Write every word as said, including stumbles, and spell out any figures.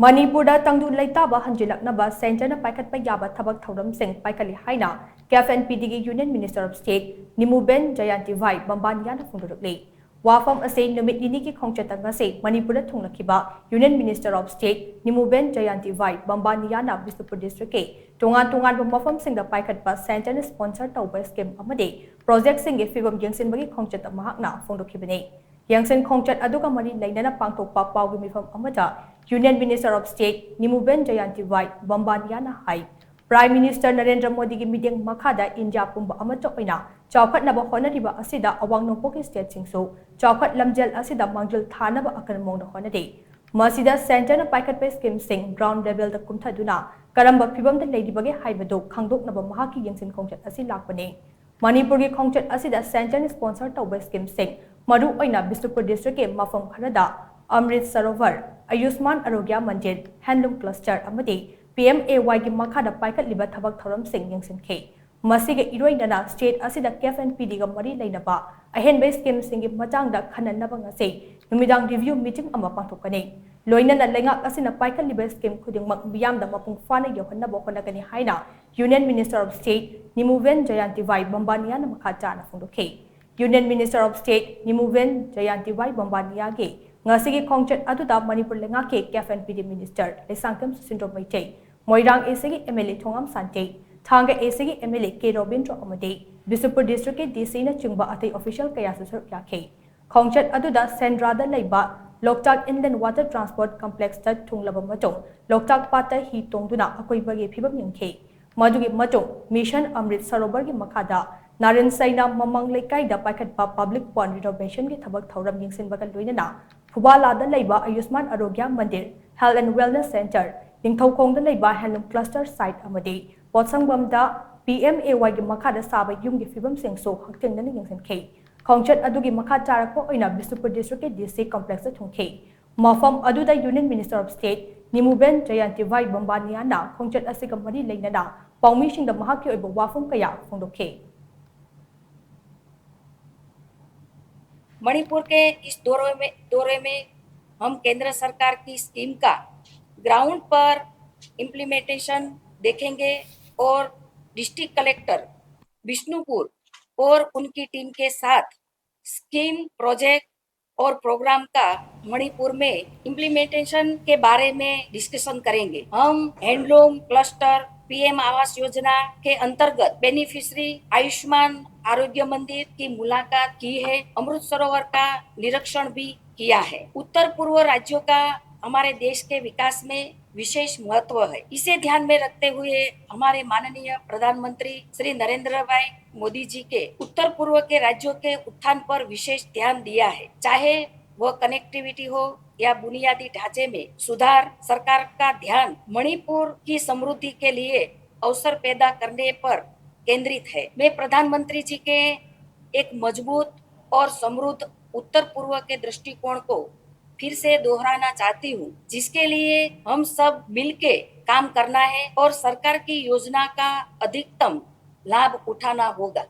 ꯃꯅꯤꯄꯨꯔꯗ ꯇꯪꯗꯨ ꯂꯩꯇꯥꯕ ꯍꯟꯖꯤꯜꯂꯛꯅꯕ ꯁꯦꯟꯇꯔꯅ ꯄꯥꯏꯈꯠꯄ ꯌꯥꯕ ꯊꯕꯛ ꯊꯧꯔꯝꯁꯤꯡ ꯄꯥꯏꯈꯠꯂꯤ ꯍꯥꯏꯅ ꯀꯦ ꯑꯦꯐ ꯑꯦꯟ ꯄꯤ ꯗꯤꯒꯤ union minister of state Nimuben Jayantibhai ꯕꯝꯕꯥꯅꯤꯌꯥꯅ ꯐꯣꯡꯗꯣꯔꯛꯂꯤ꯫ ꯋꯥꯐꯝ ꯑꯁꯤ ꯅꯨꯃꯤꯠ ꯅꯤꯅꯤꯒꯤ ꯈꯣꯡꯆꯠꯇ ꯉꯁꯤ ꯃꯅꯤꯄꯨꯔꯗ ꯊꯨꯡꯂꯈꯤꯕ union minister of state Nimuben Jayantibhai ꯕꯝꯕꯥꯅꯤꯌꯥꯅ ꯕꯤꯁꯅꯨꯄꯨꯔ ꯗꯤꯁꯇ꯭ꯔꯤꯛꯀꯤ ꯇꯣꯉꯥꯟ ꯇꯣꯉꯥꯟꯕ ꯃꯐꯝꯁꯤꯡꯗ ꯄꯥꯏꯈꯠꯄ ꯁꯦꯟꯇꯔꯅ ꯁ꯭ꯄꯣꯟꯁꯔ ꯇꯧꯕ ꯁ꯭ꯀꯤꯝ ꯑꯃꯗꯤ ꯄ꯭ꯔꯣꯖꯦꯛꯁꯤꯡꯒꯤ ꯐꯤꯕꯝ ꯌꯦꯡꯁꯤꯟꯕꯒꯤ ꯈꯣꯡꯆꯠꯇ ꯃꯍꯥꯛꯅ ꯐꯣꯡꯗꯣꯛꯈꯤꯕꯅꯤ꯫ ꯌꯦꯡꯁꯤꯟ ꯈꯣꯡꯆꯠ ꯑꯗꯨꯒ ꯃꯔꯤ ꯂꯩꯅꯅ ꯄꯥꯡꯊꯣꯛꯄ ꯄꯥꯎꯒꯤ ꯃꯤꯐꯝ ꯑꯃꯗ union minister of state Nimuben Jayantibhai ꯕꯝꯕꯥꯅꯤꯌꯥꯅ ꯍꯥꯏ, ꯄ꯭ꯔꯥꯏꯝ ꯃꯤꯅꯤꯁꯇꯔ ꯅꯔꯦꯟꯗ꯭ꯔ ꯃꯣꯗꯤꯒꯤ ꯃꯤꯠꯌꯦꯡ ꯃꯈꯥꯗ ꯏꯟꯗꯤꯌꯥ ꯄꯨꯝꯕ ꯑꯃꯠꯇ ꯑꯣꯏꯅ ꯆꯥꯎꯈꯠꯅꯕ ꯍꯣꯠꯅꯔꯤꯕ ꯑꯁꯤꯗ ꯑꯋꯥꯡ ꯅꯣꯡꯄꯣꯛꯀꯤ ꯁ꯭ꯇꯦꯠꯁꯤꯡꯁꯨ ꯆꯥꯎꯈꯠ ꯂꯝꯖꯦꯜ ꯑꯁꯤꯗ ꯃꯥꯡꯖꯤꯜ ꯊꯥꯅꯕ ꯑꯀꯟꯕ ꯃꯑꯣꯡꯗ ꯍꯣꯠꯅꯔꯤ꯫ ꯃꯁꯤꯗ ꯁꯦꯟꯇꯔꯅ ꯄꯥꯏꯈꯠꯄ ꯁ꯭ꯀꯤꯝꯁꯤꯡ ꯒ꯭ꯔꯥꯎꯟ ꯂꯦꯚꯦꯜꯗ ꯀꯨꯝꯊꯗꯨꯅ ꯀꯔꯝꯕ ꯐꯤꯚꯝꯗ ꯂꯩꯔꯤꯕꯒꯦ ꯍꯥꯏꯕꯗꯨ ꯈꯪꯗꯣꯛꯅꯕ ꯃꯍꯥꯛꯀꯤ ꯌꯦꯡꯁꯤꯟ ꯈꯣꯡꯆꯠ ꯑꯁꯤ ꯂꯥꯛꯄꯅꯤ꯫ ꯃꯅꯤꯄꯨꯔꯒꯤ ꯈꯣꯡꯆꯠ ꯑꯁꯤꯗ ꯁꯦꯟꯇꯔꯅ ꯁ꯭ꯄꯣꯟꯁꯔ ꯇꯧꯕ ꯁ꯭ꯀꯤꯝꯁꯤꯡ, ꯃꯔꯨꯑꯣꯏꯅ ꯕꯤꯁꯅꯨꯄꯨꯔ ꯗꯤꯁꯇ꯭ꯔꯤꯛꯀꯤ ꯃꯐꯝ ꯈꯔꯗ ꯑꯃ꯭ꯔꯤꯠ ꯁꯔꯣꯚꯔ, ꯑꯌꯨꯁꯃꯥꯟ ꯑꯔꯣꯒ꯭ꯌ ꯃꯟꯗꯤꯔ, ꯍꯦꯟꯂꯨꯝ ꯀ꯭ꯂꯁꯇꯔ ꯑꯃꯗꯤ ꯄꯤ ꯑꯦꯝ ꯑꯦ ꯋꯥꯏꯒꯤ ꯃꯈꯥꯗ ꯄꯥꯏꯈꯠꯂꯤꯕ ꯊꯕꯛ ꯊꯧꯔꯝꯁꯤꯡ ꯌꯦꯡꯁꯤꯟꯈꯤ꯫ ꯃꯁꯤꯒ ꯏꯔꯣꯏꯅꯅ ꯁ꯭ꯇꯦꯠ ꯑꯁꯤꯗ ꯀꯦ ꯑꯦꯐ ꯑꯦꯟ ꯄꯤ ꯗꯤꯒ ꯃꯔꯤ ꯂꯩꯅꯕ ꯑꯍꯦꯟꯕ ꯁ꯭ꯀꯤꯝꯁꯤꯡꯒꯤ ꯃꯇꯥꯡꯗ ꯈꯟꯅꯅꯕ ꯉꯁꯤ ꯅꯨꯃꯤꯗꯥꯡ ꯔꯤꯚꯤꯌꯨ ꯃꯤꯇꯤꯡ ꯑꯃ ꯄꯥꯡꯊꯣꯛꯀꯅꯤ꯫ ꯂꯣꯏꯅꯅ ꯂꯩꯉꯥꯛ ꯑꯁꯤꯅ ꯄꯥꯏꯈꯠꯂꯤꯕ ꯁ꯭ꯀꯤꯝ ꯈꯨꯗꯤꯡꯃꯛ ꯃꯤꯌꯥꯝꯗ ꯃꯄꯨꯡ ꯐꯥꯅ ꯌꯧꯍꯟꯅꯕ ꯍꯣꯠꯅꯒꯅꯤ ꯍꯥꯏꯅ union minister of state Nimuben Jayantibhai ꯕꯝꯕꯥꯅꯤꯌꯥꯅ ꯃꯈꯥ ꯇꯥꯅ ꯐꯣꯡꯗꯣꯛꯈꯤ꯫ Union minister of state Nimuben ꯖꯌꯥꯟꯇꯤꯚꯥꯏ ꯕꯝꯕꯥꯅꯤꯌꯥꯒꯤ ꯉꯁꯤꯒꯤ ꯈꯣꯡꯆꯠ ꯑꯗꯨꯗ ꯃꯅꯤꯄꯨꯔ ꯂꯩꯉꯥꯛꯀꯤ ꯀꯦ ꯑꯦꯐ ꯑꯦꯟ ꯄꯤ ꯗꯤ ꯃꯤꯅꯤꯁꯇꯔ ꯂꯩꯁꯥꯡꯊꯦꯝ ꯁꯨꯁꯤꯟꯗ꯭ꯔꯣ ꯃꯩꯇꯩ, ꯃꯣꯏꯔꯥꯡ ꯑꯦ ꯁꯤꯒꯤ ꯑꯦꯝ ꯑꯦꯜ ꯑꯦ ꯊꯣꯉꯥꯝ ꯁꯥꯟꯇꯦ, ꯊꯥꯡꯒ ꯑꯦ ꯁꯤꯒꯤ M L A K Robindro ꯑꯃꯗꯤ ꯕꯤꯁꯅꯨꯄꯨꯔ ꯗꯤꯁꯇ꯭ꯔꯤꯛꯀꯤ ꯗꯤ ꯁꯤꯅꯆꯤꯡꯕ ꯑꯇꯩ ꯑꯣꯐꯤꯁꯤꯌꯦꯜ ꯀꯌꯥꯁꯨ ꯁꯔꯨꯛ ꯌꯥꯈꯤ꯫ ꯈꯣꯡꯆꯠ ꯑꯗꯨꯗ ꯁꯦꯟꯗ꯭ꯔꯥꯗ ꯂꯩꯕ ꯂꯣꯛꯇꯥꯛ ꯏꯟꯂꯦꯟ ꯋꯥꯇꯔ ꯇ꯭ꯔꯥꯟꯁꯄꯣꯔꯠ ꯀꯝꯄ꯭ꯂꯦꯛꯁꯇ ꯊꯨꯡꯂꯕ ꯃꯇꯨꯡ ꯂꯣꯛꯇꯥꯛ ꯄꯥꯠꯇ ꯍꯤ ꯇꯣꯡꯗꯨꯅ ꯑꯀꯣꯏꯕꯒꯤ ꯐꯤꯕꯝ ꯌꯦꯡꯈꯤ꯫ ꯃꯗꯨꯒꯤ ꯃꯇꯨꯡ ꯃꯤꯁꯟ ꯑꯃ꯭ꯔꯤꯠ ꯁꯔꯣꯚꯔꯒꯤ ꯃꯈꯥꯗ ꯅꯥꯔꯟ ꯁꯩꯅ ꯃꯃꯥꯡ ꯂꯩꯀꯥꯏꯗ ꯄꯥꯏꯈꯠꯄ ꯄꯕ꯭ꯂꯤꯛ ꯄꯣꯟ ꯔꯤꯅꯣꯚꯦꯁꯟꯒꯤ ꯊꯕꯛ ꯊꯧꯔꯝ ꯌꯦꯡꯁꯤꯟꯕꯒ ꯂꯣꯏꯅꯅ ꯐꯨꯕꯥꯂꯥꯗ ꯂꯩꯕ ꯑꯌꯨꯁꯃꯥꯟ ꯑꯔꯣꯒ꯭ꯌ ꯃꯟꯗꯤꯔ, ꯍꯦꯜꯊ ꯑꯦꯟ ꯋꯦꯜꯅꯦꯁ ꯁꯦꯟꯇꯔ, ꯅꯤꯡꯊꯧꯈꯣꯡꯗ ꯂꯩꯕ ꯍꯦꯟꯂꯨꯝ ꯀ꯭ꯂꯁꯇꯔ ꯁꯥꯏꯠ ꯑꯃꯗꯤ ꯄꯣꯠꯁꯪꯕꯝꯗ ꯄꯤ ꯑꯦꯝ ꯑꯦ ꯋꯥꯏꯒꯤ ꯃꯈꯥꯗ ꯁꯥꯕ ꯌꯨꯝꯒꯤ ꯐꯤꯕꯝꯁꯤꯡꯁꯨ ꯍꯛꯊꯦꯡꯅꯅ ꯌꯦꯡꯁꯤꯟꯈꯤ꯫ ꯈꯣꯡꯆꯠ ꯑꯗꯨꯒꯤ ꯃꯈꯥ ꯇꯥꯔꯛꯄ ꯑꯣꯏꯅ ꯕꯤꯁꯅꯨꯄꯨꯔ ꯗꯤꯁꯇ꯭ꯔꯤꯛꯀꯤ ꯗꯤ ꯁꯤ ꯀꯝꯄ꯭ꯂꯦꯛꯁꯇ ꯊꯨꯡꯈꯤ꯫ ꯃꯐꯝ ꯑꯗꯨꯗ union minister of state Nimuben Jayantibhai ꯕꯝꯕꯥꯅꯤꯌꯥꯅ ꯈꯣꯡꯆꯠ ꯑꯁꯤꯒ ꯃꯔꯤ ꯂꯩꯅꯅ ꯄꯥꯎꯃꯤꯁꯤꯡꯗ ꯃꯍꯥꯛꯀꯤ ꯑꯣꯏꯕ ꯋꯥꯐꯝ ꯀꯌꯥ ꯐꯣꯡꯗꯣꯛꯈꯤ꯫ मणिपुर के इस दौरे में दौरे में हम केंद्र सरकार की स्कीम का ग्राउंड पर इम्प्लीमेंटेशन देखेंगे और डिस्ट्रिक्ट कलेक्टर बिष्णुपुर और उनकी टीम के साथ स्कीम, प्रोजेक्ट और प्रोग्राम का मणिपुर में इम्प्लीमेंटेशन के बारे में डिस्कशन करेंगे। हम handloom cluster, PM Awas Yojana के अंतर्गत बेनिफिशरी आयुष्मान आरोग्य मंदिर की मुलाकात की है। अमृत सरोवर का निरीक्षण भी किया है। उत्तर पूर्व राज्यों का हमारे देश के विकास में विशेष महत्व है। इसे ध्यान में रखते हुए हमारे माननीय प्रधानमंत्री श्री नरेंद्र भाई मोदी जी के उत्तर पूर्व के राज्यों के उत्थान पर विशेष ध्यान दिया है। चाहे वह कनेक्टिविटी हो या बुनियादी ढांचे में सुधार, सरकार का ध्यान मणिपुर की समृद्धि के लिए अवसर पैदा करने पर केंद्रित है। मैं प्रधानमंत्री जी के एक मजबूत और समृद्ध उत्तर पूर्व के दृष्टिकोण को फिर से दोहराना चाहती हूँ, जिसके लिए हम सब मिलके काम करना है और सरकार की योजना का अधिकतम लाभ उठाना होगा।